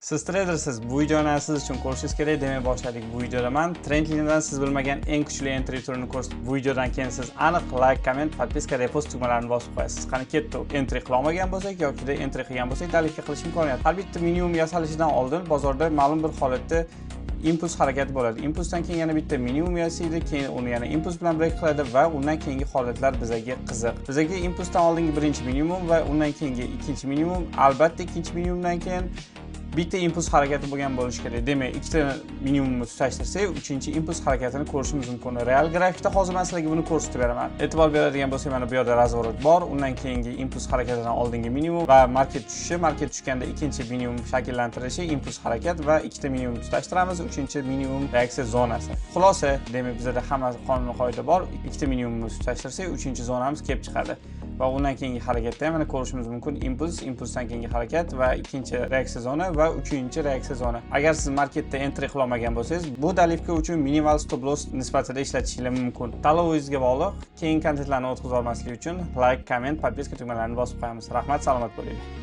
Siz treydersiz, bu videoni siz uchun ko'rishingiz kerak. Demak, boshladik. Bu videoda man trend liniyadan siz bilmagan eng kuchli entry turini ko'rsatib, bu videodan keyin siz aniq like, comment, подписка, repost tugmalarini bosib qo'yasiz. Qani, ketdi. Entry qila olmagan bo'lsak yoki entry qilgan bo'lsak, доливка qilish imkoniyati. Har bitta minimum yasalishidan oldin bozorda ma'lum bir holatda impuls harakati bo'ladi. Impulsdan keyin yana bitta minimum yasaydi, keyin uni yana impuls bilan break qiladi va undan keyingi holatlar bizaga qiziq. Bizaga impulsdan oldingi birinchi minimum va undan keyingi ikkinchi minimum, albatta ikkinchi minimumdan keyin bitta impuls harakati bo'lgan bo'lishi kerak. Demak, ikkita minimumni tutashtirsak, uchinchi impuls harakatini ko'rishimiz mumkin. Real grafikda hozir men sizlarga buni ko'rsatib beraman. E'tibor beradigan bo'lsak, mana bu yerda разворот bor, undan keyingi impuls harakatidan oldingi minimum va market tushishi, market tushganda ikkinchi minimum shakllantirishi, impuls harakat va ikkita minimum tutashtiramiz, uchinchi minimum reaksiya zonasi. Xulosa, demak, bizada hamma qonun qoida bor. Ikkita minimumni tutashtirsak, uchinchi zonamiz kelib chiqadi. Va undan keyingi harakatda ham mana ko'rishimiz mumkin: impuls, impulsdan keyingi harakat va ikkinchi reaksiya zona va uchinchi reaksiya zona. Agar siz marketda entry qila olmagan bo'lsangiz, bu доливка uchun minimal stop loss nisbatida ishlatishingiz mumkin. Tanlov o'zingizga bog'liq. Keyin kontentlarni o'tkazib olmaslik uchun like, comment, подписка tugmalarini bosib qo'yamiz. Rahmat, salomat bo'linglar.